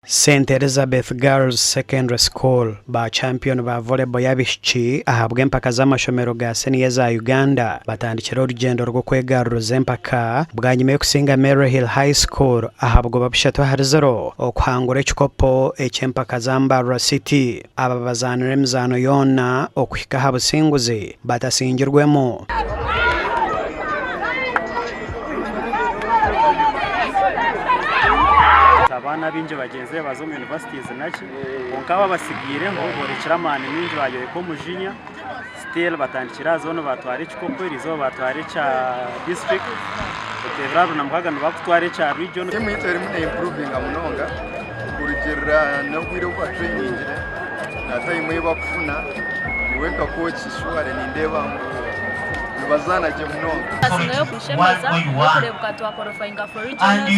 St Elizabeth Girls Secondary School ba champiyoni ba volleyball y'abaishiki ahabw'empaka z'amashomero ga siniya eza Uganda batandikire orugyendo rw'okwegaruriza empaka bwanyima y'okusinga Maryhill High School aha bugoba 3-0 okuhangura ekikopo eky'empaka za Mbarara City. Aba bazaanire emizaano yoona okuhika aha businguzi batasingirwemu. Abaana abaingi bagyenzire baza omu universities naki kwonka abo abatsigaireho borekire amaani maingi bayoreka omujinya still batandikire aha zooni batwara ekikopo erizooba batwara ekya district ebiro 26 nibakutwara ekya region. Tiimu yaitu erimu ne improvinga munonga kurugiirira n'obwire obu batureyiningire na tayimu ei barikufuna. Nyowe nka kooki shuware nindeeba ngu nibazaana gye munonga. Ekisingayo kunshemeza n'okureebeka twakorofayinga for regionals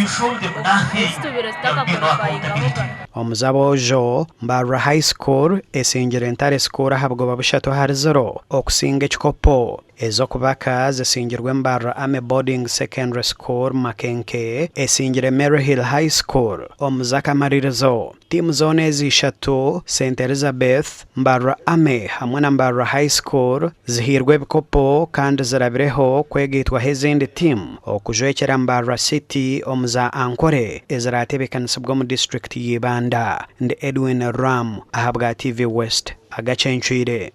ezi tubaire tutakakorofayingahoga. Omu z'aboojo, Mbarara High School esingire Ntare School aha bugoba 3-0 okusinga ekikopo. Ez'okubaka zisingirwe Mbarara Army Boarding Secondary School Makenke esingire Maryhill High School omu z'akamaririzo. Tiimu zoona ezi ishatu, St Elizabeth, Mbarara Army hamwe na Mbarara High School zihairwe ebikopo kandi zirabireho kwegaitwaho ezindi tiimu okujwekyera Mbarara City omu za Ankole ezirateebekanisibwa omu disiturikiti ya Ibanda. Ndi Edwin Ram ahabwa TV West. Agacencwire.